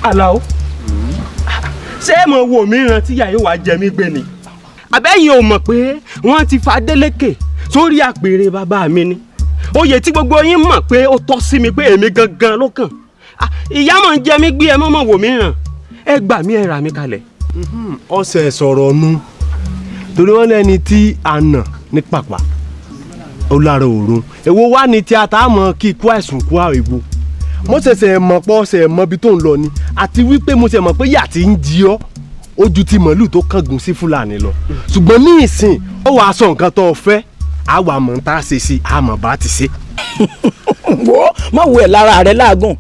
Àlàó, ṣé ẹ mọ̀ wo mìíràn tí ìyá yóò wá jẹ mí gbé ni? Àbẹ́yìn ò mọ̀ pé wọ́n ti fa Adélékè sórí àpèrè bàbá mi ni? Oyè tí gbogbo yín mọ̀ pé ó tọ́ sí mi, pé èmi gangan ló kàn. Ìyá mọ̀ ń jẹ mí gbé. Ẹ mọ̀ mọ̀ wò mìíràn, ẹ gbà mí, ẹ rà mí kalẹ̀. Ọ̀sẹ̀ sọ̀rọ̀ nu, torí wọ́n lẹ́ni tí a nà ní pàpà ó lára òrun. Èwo wá ní tí a tá a mọ̀ kí ikú àìsùn kú àìwo? Mo ṣẹ̀ṣẹ̀ mọ̀ pọ̀ ṣẹ̀ mọ̀ ibi tó ń lọ ni, àti wípé mo ṣẹ̀ mọ̀ pé yà tí ń jí ọ́ ojú ti màálù tó kángun sí Fúlàní lọ. Ṣùgbọ́n ní ìsìn, ó wàá sọ nǹkan tó o fẹ́, á wà mọ̀ ń tá a ṣe sí, àmọ̀ bá ti ṣe. Wo, má wo ẹ̀ lára rẹ̀ láàgùn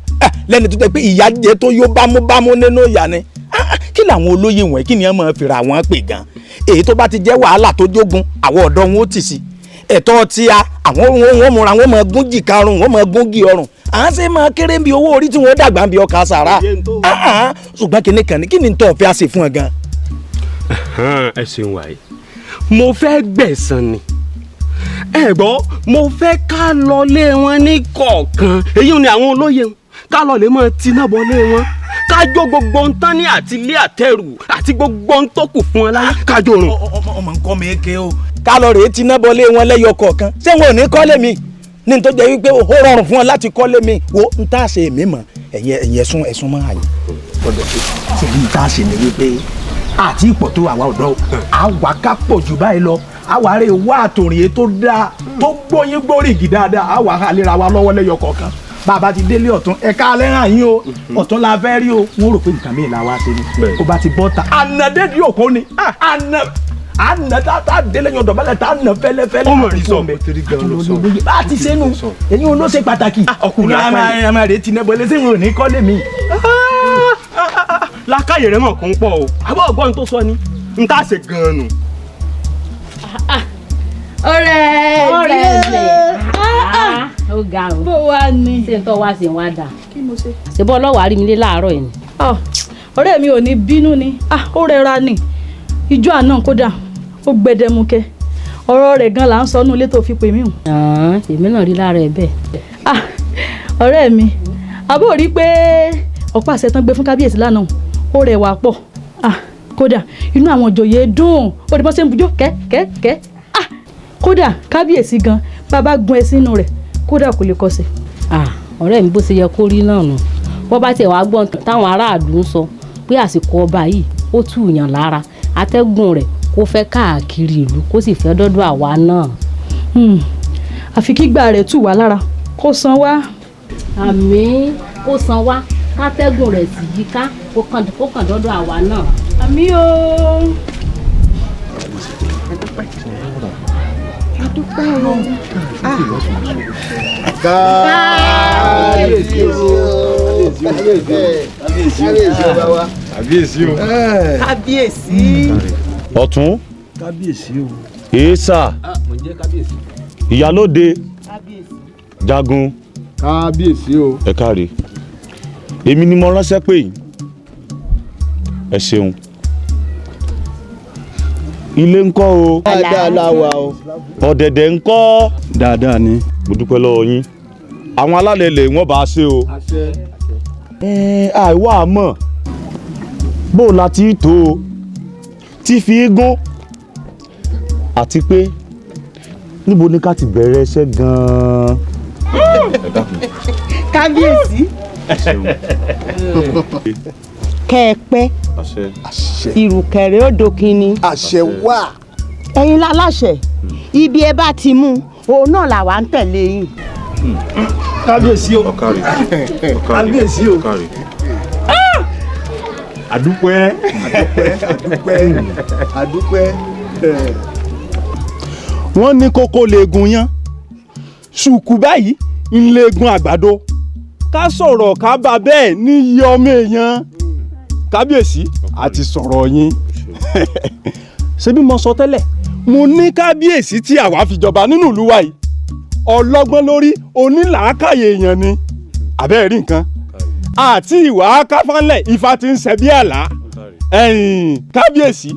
lẹ́ni tó jẹ́ pé ìyà jẹ tó yó bámúbámú nínú ìyà ni. Kí làwọn olóyè wọ̀nyí, kí ni wọ́n máa fìrà wọ́n pè gan? Èyí tó bá ti jẹ́ wàhálà tó jógun, àwọn ọ̀dọ́ wọn ó tì sí ẹ̀tọ́ tí a àwọn wọn múra, wọn máa gún jìkà ọrùn, wọn máa gún gì ọrùn, à ń ṣe máa kéré bí owó orí tí wọ́n dàgbà bí ọkà sàrà. Ṣùgbọ́n kìnìún kan ní kí ni tó fẹ́ ṣe fún ẹ gan? Ẹ ṣeun. Wáyé, mo fẹ́ gbẹ̀san ni. Ẹ gbọ́, mo fẹ́ ká lọ lé wọn ní kọ̀ọ̀kan, èyí ni àwọn olóyè wọn, ká lọ lè máa tiná bọ lé wọn, ká jó gbogbo ń tán ní àti ilé àtẹrù àti gbogbo ń tó kù fún wọn láyé, ká jó rùn. Ọmọ nǹkan mi ké o. Ká lọ rèé tiná bọ lé wọn lẹ́yọ kọ̀ọ̀kan, ṣé wọn ò ní kọ́lé mi ní tó jẹ́ wípé ó rọrùn fún wọn láti kọ́lé mi? Wo, n tá a ṣe èmi mọ̀. Ẹ̀yin ẹ̀sùn mọ́ àyè gbọ́dọ̀ ṣe. Ní n tá a ṣe ni wípé àti ìpọ̀ tó àwa ọ̀dọ́, àwa ká pọ̀ jù báyìí lọ, àwa rè wá àtòrìn tó dáa, tó gbóyin gbórígì dáadáa, àwa àlera wa lọ́wọ́ lẹ́yọ kọ̀ọ̀kan. Bàbá ti délé ọ̀tún, ẹ̀ka alẹ́ hàn yín o, ọ̀tún la fẹ́ rí o. Wọ́n rò pé nǹkan mìíràn la wá ṣe ni. Ó bá ti bọ́ ta ànàdédìí òkú ni ànà ànà tá a délé yan dọ̀bálẹ̀, tá a nà fẹ́lẹ́fẹ́lẹ́. Ó mọ̀ rí sọ. Bá a ti sẹ́nu èyí ló ṣe pàtàkì. Ọkùnrin apá yìí àmà rẹ̀ ti nẹ́bọ̀ lẹ́sìn wọn ò ní kọ́lé mi. Làákàyè rẹ mọ̀ kó ń pọ̀ o. Àbọ̀ ọgbọ́n tó sọ ni n tá a ṣe gan-an nù. Ọ̀rẹ́. Ọ̀rẹ́ mi, ó ga o. Bó wà ní? Ṣé n tọ́ wá sí wá dà? Kí mo ṣe? Ṣé bọ́ ọlọ́wọ́ àrí mi lé láàárọ̀ yìí ni? Ọ̀rẹ́ mi ò ní bínú ni. Ó rẹra ni ijó àná, kódà ó gbẹdẹmukẹ. Ọ̀rọ̀ rẹ̀ gan là ń sọ nínú ilé tó fi pè mí hùn. Èmi náà rí lára ẹ bẹ́ẹ̀. Ọ̀rẹ́ mi, àbó rí pé ọ̀pá àṣẹ tán gbé fún kábíyèsí lánàá, ó rẹwà pọ̀. Kódà inú àwọn ìjòyè dùn, ó di bọ́n ṣe ń bujó kẹ́kẹ́kẹ́. Kódà kábíyèsí gan, bàbá gun ẹ sínú rẹ̀, kódà kò lè kọsẹ̀. Ọ̀rẹ́ mi, bó ṣe yẹ kó rí náà nù. Wọ́n bá tiẹ̀ wá gbọ́n táwọn aráàlú ń sọ pé àsìkò ọba yìí ó tù yàn lára, atẹ́gùn rẹ̀ kó fẹ́ káàkiri ìlú, kó sì fẹ́ dọ́dọ̀ àwa náà. Àfi kígbà rẹ̀ tù wá lára, kó san wá. Àmín, kó san wá, kátẹ́gùn rẹ̀ sì yí ká, kó kàn dọ́dọ̀ àwa náà. Àmín o. Kábíyèsí o, kábíyèsí o, bàbá. Kábíyèsí o. Kábíyèsí. Ọ̀tún. Kábíyèsí o. Èésà. Mo ń jẹ́ kábíyèsí. Ìyálóde. Jagun. Kábíyèsí o. Ẹ káre, èmi ni mo ránṣẹ́ pè yín. Ẹ ṣeun. Ilé ńkọ́ o? Dáadáa la wà o. Ọ̀dẹ̀dẹ̀ ńkọ́? Dáadáa ni. Mo dúpẹ́ lọ́wọ́ yín. Àwọn alálẹ̀ ilẹ̀ wọn bá a ṣe o. Àìwá àmọ́ bó o la ti tó o tí fi gún, àti pé níbo ni ká ti bẹ̀rẹ̀ iṣẹ́ gan-an? Kábíyèsí, kẹ́ ẹ pẹ́, ìrùkẹ̀rẹ̀ ó dókinni. Àṣẹ wà. Ẹ̀yin láláṣẹ, ibi ẹ bá ti mú òun náà làwa ń tẹ̀lé yín. Kábíyèsí o. Kábíyèsí o. Àdúpẹ́. Àdúpẹ́, àdúpẹ́, àdúpẹ́. Wọ́n ní kókó leegun yán, ṣùkú báyìí ń leegun àgbàdo. Ká sọ̀rọ̀ ká bá bẹ́ẹ̀ ní iye ọmọ èèyàn. Kábíyèsí, àti sọ̀rọ̀ yín. Ṣé bí mo sọ tẹ́lẹ̀, mo ní kábíyèsí tí àwa fi jọba nínú ìlú wa yìí, ọlọ́gbọ́n lórí, onílàákàyè èèyàn ni. Àbẹ́ẹ̀ rí nǹkan àti ìwà káfánlẹ̀, ifá ti ń ṣe bí àlá. Ẹ̀yìn kábíyèsí,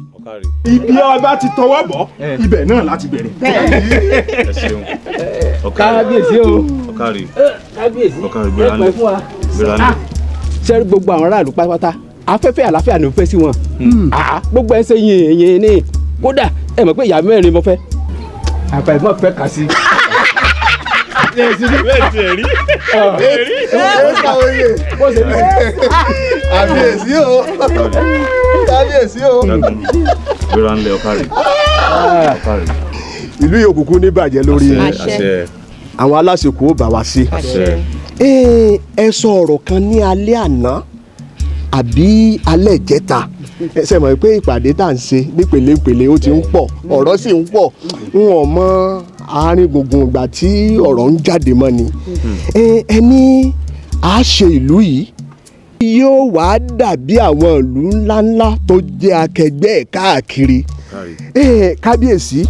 ibi ọba ti tọwọ́ bọ̀, ibẹ̀ náà láti bẹ̀rẹ̀. Ẹ ṣeun. Kábíyèsí o. Ọ̀kàrí. Kábíyèsí. Ọ̀kàrí, gbéra Ẹ pẹ́ fún wa. Gbéra ní. Ṣé gbogbo àwọn aráàlú pátápátá afẹ́fẹ́ àlàáfíà ni mo fẹ́ sí wọn. Gbogbo ẹ̀ ń ṣe yìn yìn ní kódà ẹ mọ̀ pé ìyá mẹ́rin mo fẹ́. Àfàìmọ̀ fẹ́ kà sí. Kábíyèsí o, kábíyèsí o. Gbéra ńlẹ̀, ọ̀kàrẹ̀. Ìlú yìí òkùnkùn ní bàjẹ́ lórí Àṣẹ. àwọn aláṣekù ó bá wa sí. Ẹ sọ ọ̀rọ̀ kan ní alẹ́ àná àbí alẹ́ ìjẹta. Ẹ ṣe mọ̀ pé ìpàdé tá à ń ṣe nípele-ìpele ó ti ń pọ̀, ọ̀rọ̀ sì ń pọ̀. N ò mọ àárín gbùngbùn ìgbà tí ọ̀rọ̀ ń jáde mọ́ ni. Ẹ ní a ṣe ìlú yìí yóò wá dàbí àwọn ìlú ńláńlá tó jẹ́ akẹgbẹ́ ẹ̀ káàkiri. Kábíyèsí,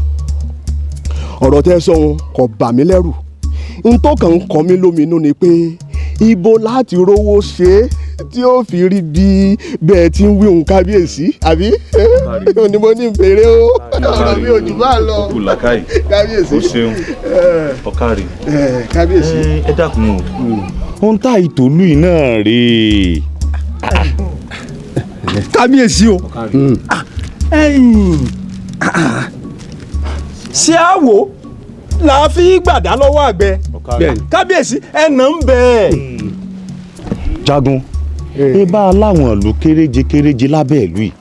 ọ̀rọ̀ tẹ́ sọ wọn kò bà mí lẹ́rù. N tó kàn ń kọ mí lóminú ni pé ibo láti rówó ṣe é tí ó fi rí bí bẹ́ẹ̀ tí ń wíhun kábíyèsí, àbí ni mo ní ìbéèrè o, ọ̀rọ̀ mi ò jù bá lọ. Ó kù làákàyè. Kábíyèsí. Ó ṣeun, ọ̀kàrẹ̀. Kábíyèsí. Ẹ dákun o, ohun tá ìtòlú yìí náà rèé. Kábíyèsí o, ṣé àwò la fi gbàdá lọ́wọ́ àgbẹ̀? Kábíyèsí, ẹnà ń bẹ. Jagun, ẹ bá a láwọn ìlú kéréje kéréje lábẹ́ ìlú yìí,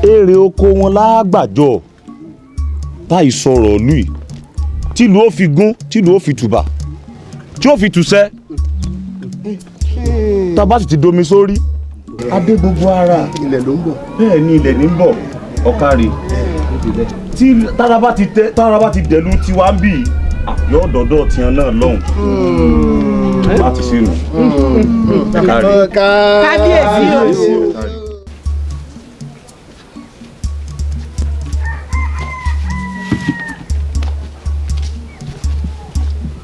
èrè oko wọn lágbàjọ táì sọ̀rọ̀ ìlú yìí tìlú ó fi gún, tìlú ó fi tùbà, tí ó fi tùsẹ́, tá a bá sì ti domi sórí adé gbogbo ara. Ilẹ̀ ló ń bọ̀. Bẹ́ẹ̀ ni, ilẹ̀ ní ń bọ̀, ọ̀kàrẹ̀. Tí tára bá ti tẹ, tára bá ti dẹ̀lu tiwa ń bì í, yóò dọ̀dọ̀ tiẹ̀ náà lọ́hùn láti sínú. Kábíyèsí o.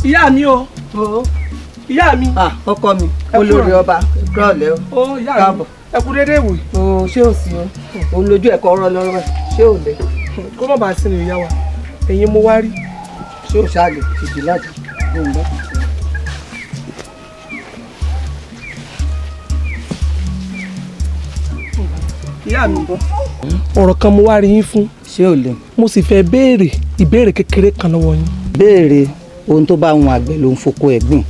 Ìyá mi o, ìyá mi. Ọkọ mi, olórí ọba, kúrọ̀lẹ́ o. Ó ìyá mi, ẹ kú déédéé wò. O ṣé ò sí o, òun lójú ẹ̀kọ́ ọ̀rọ̀ lọ́rọ̀ ẹ̀, ṣé ò lè? Kó má bàa sínú ìyá wa, ẹ̀yin mo wá rí. Ṣé ò ṣáà lè ṣèjì láti ń bọ̀? Ìyá mi, ọ̀rọ̀ kan mo wá rí yín fún. Ṣé ò lè? Mo sì fẹ́ béèrè ìbéèrè kékeré kan lọ́wọ́ yín. Béèrè ohun tó bá wọn àgbẹ̀ ló ń foko ẹ̀gbìn.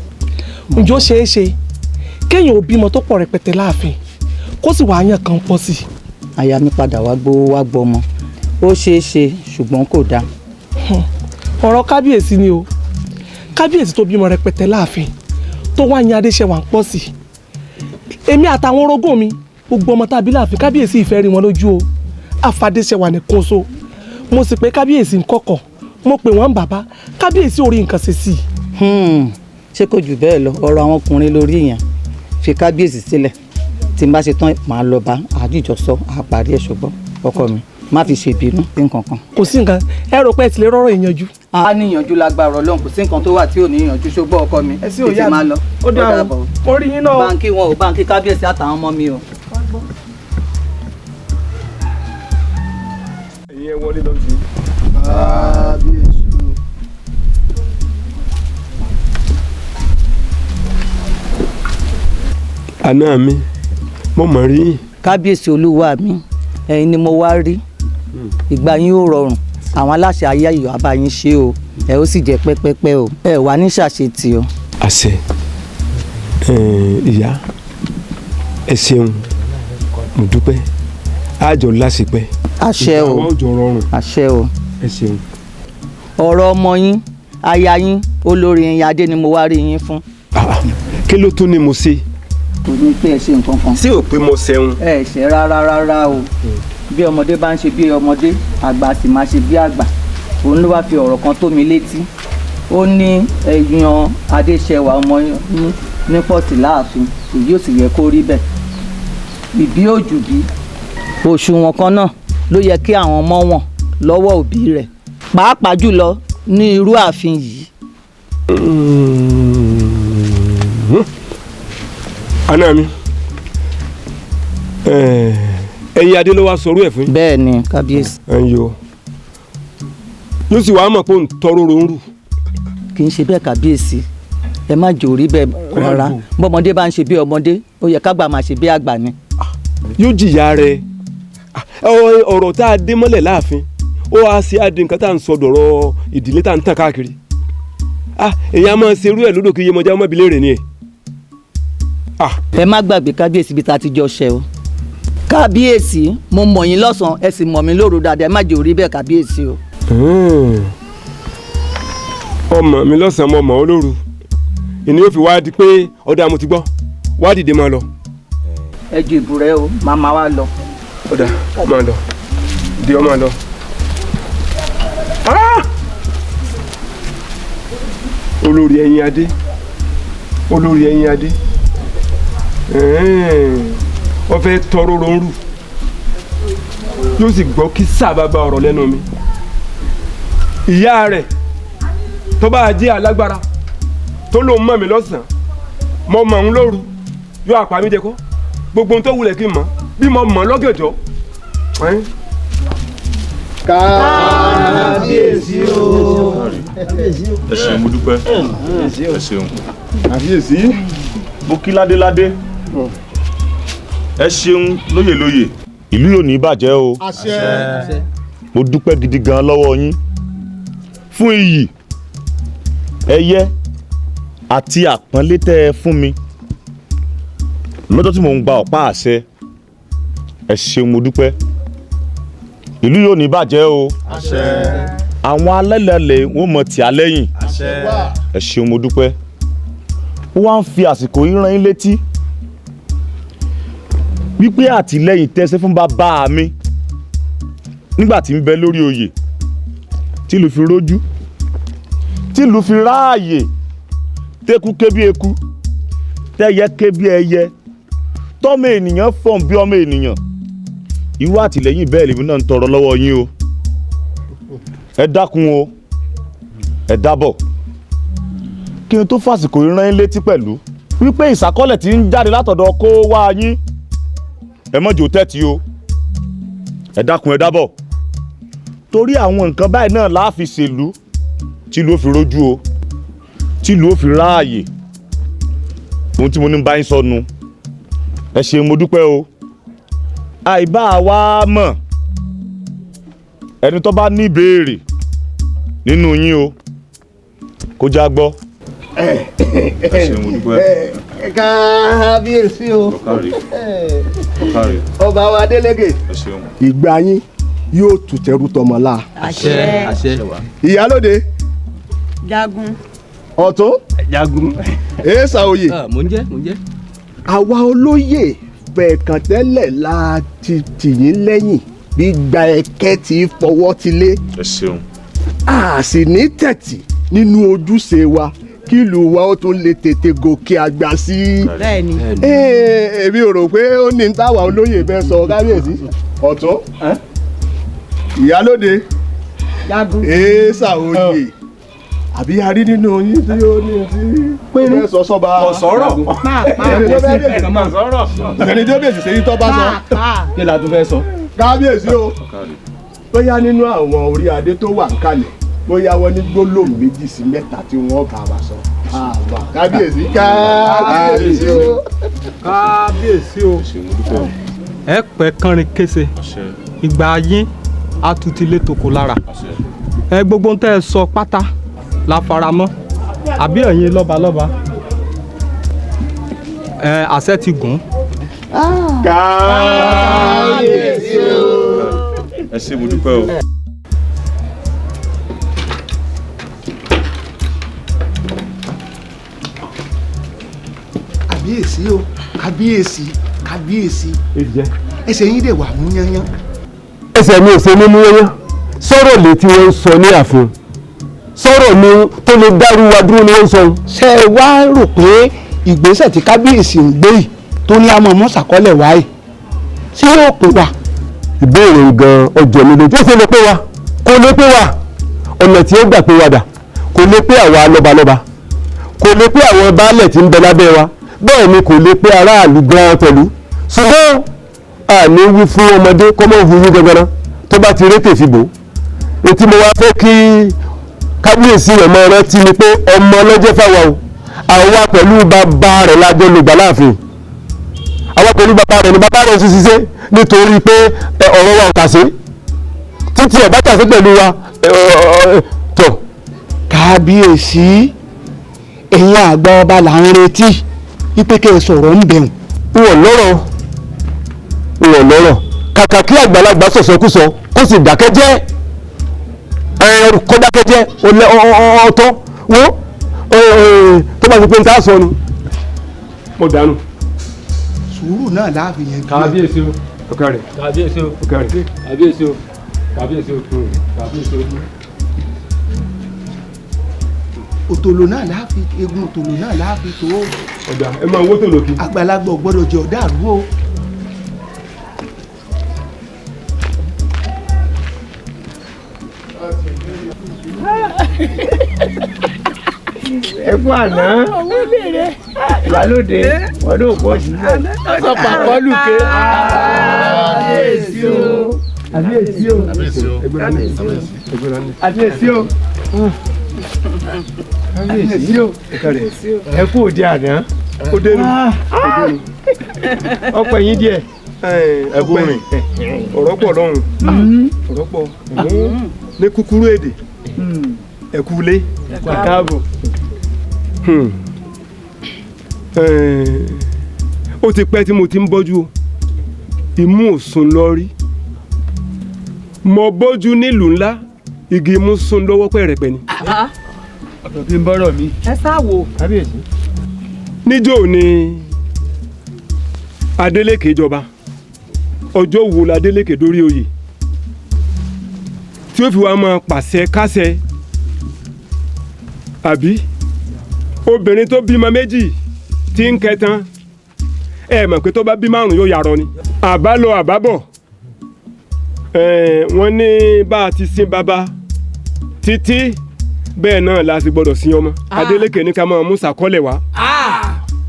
Ǹjọ́ ṣeé ṣe kéèyàn ò bímọ tó pọ̀ rẹpẹtẹ láàfin kó sì wàá yàn kan pọ̀ sí i? Aya mi padà wá gbowó wá gbọmọ, ó ṣeé ṣe ṣùgbọ́n kò dáa. Ọ̀rọ̀ kábíyèsí ni o. Kábíyèsí tó bímọ rẹpẹtẹ láàfin tó wá yan Adéṣẹwà ń pọ̀ sí i, èmi àtàwọn orogún mi, gbogbo ọmọ tàbí láàfin, kábíyèsí ìfẹ́ rí wọn lójú o, àfàdéṣẹwà nìkan so. Mo sì pé kábíyèsí ń kọ̀kọ̀, mo pè wọ́n bàbá kábíyèsí, orí nǹkan ṣe sí i. Ṣé kò jù bẹ́ẹ̀ lọ? Ọ̀rọ̀ àwọn ọkùnrin lórí yẹn, fi kábíyèsí sílẹ̀. Tí n bá ṣe tán, màá lọ bá àdìjọ sọ, àparí ẹ̀. Ṣùgbọ́n ọkọ mi, má fi ṣèbínú sí nǹkan kan. Kò sí nǹkan, ẹ rò pé ẹ ti lè rọrọ ìyanjú. A níyànjú lágbára Ọlọ́run, kò sí nǹkan tó wà tí ò níyànjú. Ṣùgbọ́n ọkọ mi, Ẹ sí òyà máa mi. lọ. Ó dáa o, mo rí yín náà o. Báńkì wọn ò báńkì kábíyèsí àtàwọn ọmọ mi o. Ẹ̀yin ẹ wọlé lọ sí. Kábíyèsí o. Àná mi, mo mọ̀ rí yín. Kábíyèsí olúwa mi, ẹ̀yin ni mo wá rí. Ìgbà yín ó rọrùn, àwọn aláṣẹ ayé ayọ̀ àbá yín ṣe o, ẹ ó sì jẹ́ pẹ́pẹ́pẹ́ o, ẹ wà ní ṣàṣetì o. Àṣẹ. Ìyá, ẹ ṣeun, mo dúpẹ́, àjọ lásìpẹ́. Àṣẹ o. Ìgbà wa ó jọ rọrùn. Àṣẹ o. Ẹ ṣeun. Ọ̀rọ̀ ọmọ yín, aya yín, olórí ẹ̀yin adé ni mo wá rí yín fún. Kí ló tún ní mo ṣe? Kò ní pé ẹ ṣe nǹkan kan. Sí ò pé mo ṣeun. Ẹ ṣe rárá rárá o. Bí ọmọdé bá ń ṣe bí ọmọdé, àgbà sì máa ṣe bí àgbà. Òun ló wá fi ọ̀rọ̀ kan tó mi létí. Ó ní ẹ̀yàn Adéṣẹwà ọmọ yín ní pọ̀sí láàfin, èyí ò sì yẹ kó rí bẹ́ẹ̀. Ìbí òjù bí òṣùwọ̀n kan náà ló yẹ kí àwọn ọmọ wọn lọ́wọ́ òbí rẹ̀, pàápàá jùlọ ní irú ààfin yìí. Àná mi, ẹ̀yin adé ló wá sọrú ẹ̀ fún yín. Bẹ́ẹ̀ ni, kábíyèsí. Ẹ̀yin o, yóò sì wá mọ̀ pé òun tọrọ ro ń rù. Kì í ṣe bẹ́ẹ̀, kábíyèsí. Ẹ má jò rí bẹ́ẹ̀ rárá. Bọ́mọdé bá ń ṣe bí ọmọdé, ó yẹ kágbà máa ṣe bí àgbà ni. Yóò jìyà rẹ̀. Ọ̀rọ̀ tá a dé mọ́lẹ̀ láàfin, ó wá sí adé nǹkan tá à ń sọ dọ̀rọ̀ ìdílé tá à ń tàn káàkiri. Èèyàn máa ṣe irú ẹ̀ lódò kí iyemọja ọmọ ìbílẹ̀ rẹ̀ ni ẹ̀. Ẹ má gbàgbé kábíyèsí bí ta ti jọ ṣe o. Kábíyèsí, mo mọ̀ yín lọ́sàn-án, ẹ sì mọ̀ mí lóru dáadáa. Ẹ má jẹ́ orí bẹ́ẹ̀, kábíyèsí o. Ọmọ mi lọ́sàn-án, mo mọ̀ ọ́ lóru. Ìní yóò fi wá di pé ọ̀dà mo ti gbọ́, wá dìde máa lọ. Ẹ ju ìbúrẹ́ o, màmá wa lọ. Ọ̀dà, máa lọ, di ọ máa lọ. Olórí ẹ̀yin adé, olórí ẹ̀yin adé, wọ́n fẹ́ tọrọ rọrùn, yóò sì gbọ́ kí sábà bá ọ̀rọ̀ lẹ́nu mi. Ìyá rẹ̀ tó bá jẹ́ alágbára tó lóun mọ̀ mí lọ́sàn-án, mo mọ̀ ń lóru, yóò àpá mi jẹ kọ́ gbogbo ohun tó wulẹ̀ kí n mọ̀ bí mo mọ̀ lọ́gànjọ́. Kábíyèsí o. Ẹ ṣeun, mo dúpẹ́, ẹ ṣeun. Kábíyèsí. Mo kí ládéládé, ẹ ṣeun lóyè lóyè, ìlú yóò ní bàjẹ́ o. Àṣẹ. Mo dúpẹ́ gidi gan lọ́wọ́ yín fún iyì, ẹyẹ àti àpọ́nlé tẹ́ ẹ fún mi lọ́jọ́ tí mò ń gba ọ̀pá àṣẹ. Ẹ ṣeun, mo dúpẹ́, ìlú yóò ní bàjẹ́ o. Àṣẹ. Àwọn alẹ́lẹ́lẹ̀ wọn mọ̀ tí a lẹ́yìn. Àṣẹ. Ẹ ṣeun, mo dúpẹ́. Ó wá ń fi àsìkò yìí rán yín létí wípé àtìlẹ́yìn tẹ́sẹ̀ fún bàbá mi nígbà tí ń bẹ lórí oyè, tìlú fi rójú, tìlú fi ráàyè, tẹ́kú ké bí eku, tẹ́yẹ ké bí ẹyẹ, tọ́mọ ènìyàn fọ̀n bí ọmọ ènìyàn, irú àtìlẹ́yìn bẹ́ẹ̀ lèmi náà ń tọrọ lọ́wọ́ yín o. Ẹ dákun o, ẹ dábọ̀. Kí n tó fàsìkò yìí rán yín létí pẹ̀lú wípé ìsàkọ́lẹ̀ tí ń jáde látọ̀dọ̀ kó wá yín, ẹ má jò tẹ́tí o. Ẹ dákun, ẹ dábọ̀, torí àwọn nǹkan báyìí náà la fi ṣèlú tìlú ó fi rójú o, tìlú ó fi ráàyè. Ohun tí mo ní bá yín sọnù. Ẹ ṣeun, mo dúpẹ́ o. Àìbá wa mọ̀, ẹni tó bá ní ìbéèrè nínú yín o, kó já gbọ́. Ẹ ṣeun, mo dúpẹ́. Kábíyèsí o. Ọba wa Adélékè. Ẹ ṣeun. Ìgbà yín yóò tù tẹrú tọmọ la. Àṣẹ. Àṣẹ. Ìyálóde. Jagun. Ọ̀tún. Jagun. Èèsà oyè. Mò ń jẹ́, mò ń jẹ́. Àwa olóyè fẹ̀ẹ̀kàn tẹ́lẹ̀ la ti tì yín lẹ́yìn gbígba ẹ̀kẹ́ tí fọwọ́ ti lé. Ẹ ṣeun. A sì ní tẹ̀tì nínú ojúṣe wa kí ìlú wa ó tún lè tètè gòkè àgbà sí i. Bẹ́ẹ̀ni. Èmi ò rò pé ó ní táwa olóyè bẹ́ẹ̀ sọ, kábíyèsí. Ọ̀tún. Ìyálóde. Jagun. Èèsà oyè. Àbí a rí nínú yín tí ó ní tí péré sọ sọba. Kò sọ̀rọ̀. Ẹni tó bèsì sẹ́yìn tó bá sọ. Kí la tún fẹ́ sọ. Kábíyèsí o. Bóyá nínú àwọn orí adé tó wà ń kalẹ̀, bóyá wọ́n ní gbólóhùn méjì sí mẹ́ta tí wọ́n bá wa sọ. Kábíyèsí, kábíyèsí o. Kábíyèsí o. Ẹ pẹ́ kánrin kése, ìgbà yín á tún ti lé toko lára. Ẹ gbogbo tẹ́ ẹ sọ pátá la faramọ́, àbí ẹ̀yin lọ́balọ́ba, ẹ àṣẹ ti gùn. Kábíyèsí o. Ẹ ṣé, mo dúpẹ́ o. Kábíyèsí o, kábíyèsí, kábíyèsí, ẹsẹ̀ yín dẹ̀ wà mú yányán. Ẹsẹ̀ mi ò ṣe ní mú yányán. Sọ̀rọ̀ létí wọ́n ń sọ ní ààfin, sọ̀rọ̀ ni tó lè dárú wa dúró ni wọ́n ń sọ. Ṣé ẹ wá rò pé ìgbésẹ̀ tí kábíyèsí ń gbé yìí tó ní àmọ́ mọ́sàkọ́lẹ̀ wáyé, ṣé yóò pè wá? Ìbéèrè gan ọjọ́ mi lójú. Ó ṣe lè pé wa, kò lè pé wa. Ọ̀nà tí ó gbà pé wa dà, kò lè pé àwa lọ́balọ́ba, kò lè pé àwọn baálẹ̀ tí ń bẹ lábẹ́ wa, bẹ́ẹ̀ ni kò lè pé aráàlú gan pẹ̀lú. Ṣùgbọ́n àní wí fún ọmọdé kọ́ mọ́ hu yín gangan tó bá ti rétè fi bò. Etí mo wá fẹ́ kí kábíyèsí rẹ̀ mọ́ rántí ni pé ọmọ ọlọ́jẹ́ fáwa o, Àwa pẹ̀lú bàbá rẹ̀ lájọ lògbà láàfin. Àwa pẹ̀lú bàbá rẹ̀ ni bàbá rẹ̀ ń ṣiṣẹ́ nítorí pé ọ̀rọ̀ wa ò tà sí. Títí ẹ̀ bá tà sí pẹ̀lú wa tọ̀. Kábíyèsí, ẹ̀yin àgbà ọba là ń retí wípé kẹ́ ẹ sọ̀rọ̀ ń bẹ̀rùn. N ò lọ́rọ̀, n ò lọ́rọ̀. Kàkà kí àgbàlagbà sọ̀sọ̀kúsọ kó sì dákẹ́ jẹ́, kó dákẹ́ jẹ́ ọ̀tọ̀ wo tó bá ti pé n ta sọ nu mo dànù. Sùúrù náà láàfin yẹn. Kábíyèsí o. Ọ̀kàrẹ̀. Kábíyèsí o. Ọ̀kàrẹ̀. Kábíyèsí o. Kábíyèsí o. Kábíyèsí o. Òtòlò náà láàfin, egun òtòlò náà láàfin tó. Ọ̀dà ẹ máa wó tòlò kí. Àgbàlagbà ò gbọ́dọ̀ jẹ ọ̀dà àrú o. Ẹ kú àná, ìyálóde ọdún òpó sílẹ̀ Sọ pàkọ́lùké. Kábíyèsí o, kábíyèsí o, kábíyèsí o, kábíyèsí o, ẹ kú òde àná. Ó dénú. Ọ̀pọ̀ ẹ̀yìn díẹ̀. Ẹ kú rìn. Ọ̀rọ̀ pọ̀ lọ́hùn. Ọ̀rọ̀ pọ̀ ní kúkúrú èdè. Ẹ kú ilé. Káàbọ̀. Ó ti pẹ́ tí mo ti ń bọ́jú o. Imú ò sùn lọ rí. Mo bọ́jú nílùú ńlá, igi imú sùn lọ́wọ́ pẹ̀rẹ̀pẹ̀ ni. Ọ̀dọ̀ tí ń bọ́rọ̀ mi. Ẹ sá wo. Kábíyèsí. Níjọ́ ni Adeleke jọba. Ọjọ́ wo la Adeleke dórí oyè tí ó fi wá máa pàṣẹ kásẹ? Àbí obìnrin tó bímọ méjì tí ń kẹtan, ẹ mọ̀ pé tó bá bí márùn yóò yarọ ni. Àbá lọ àbá bọ̀, wọ́n ní bá a ti sin bàbá títí bẹ́ẹ̀ náà la sì gbọ́dọ̀ sin ọmọ. Adeleke ní ká máa mú sàkọ́lẹ̀ wá.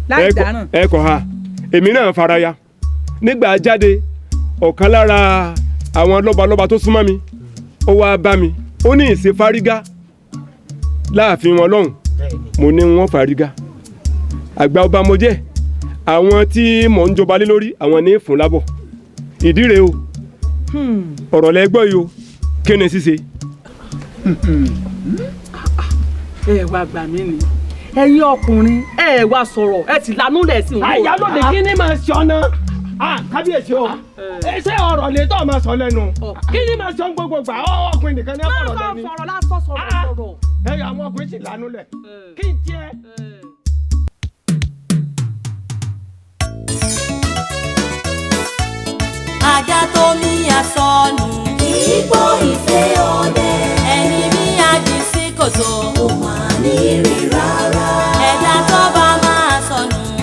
Láì dáràn. Ẹ kọ̀ ha, èmi náà faraya nígbà jáde. Ọ̀kan lára àwọn lọ́balọ́ba tó súnmọ́ mi ó wá bá mi, ó ní ìṣe fárígá láàfin wọn lọ́hùn. Mo ní wọn fárígá, àgbà ọba mo jẹ́, àwọn tí mò ń jọba lé lórí àwọn ní fún lábọ̀. Ìdí rèé o, ọ̀rọ̀ lẹ gbọ́ yìí o, kí ni ṣíṣe. Ẹ wá gbà mí ni, ẹ̀yin ọkùnrin, ẹ wá sọ̀rọ̀, ẹ ti lanú lẹ̀ sí. Àyálòde, kí ni máa ṣe ọ̀nà? Kábíyèsí o, ṣé ọ̀rọ̀ lè tọ́ máa sọ lẹ́nu? Kí ni máa sọ gbogbo gbà? Ọkùnrin nìkan ní ọ̀rọ̀ lẹ́nu. Sọ̀rọ̀ lásán, sọ̀rọ̀ sọ̀rọ̀. Ẹ àwọn ọkùnrin sì lanú lẹ̀ kí n tiẹ̀. Ajá tó ní àsọnù kì í gbọ́ ìfẹ́ o.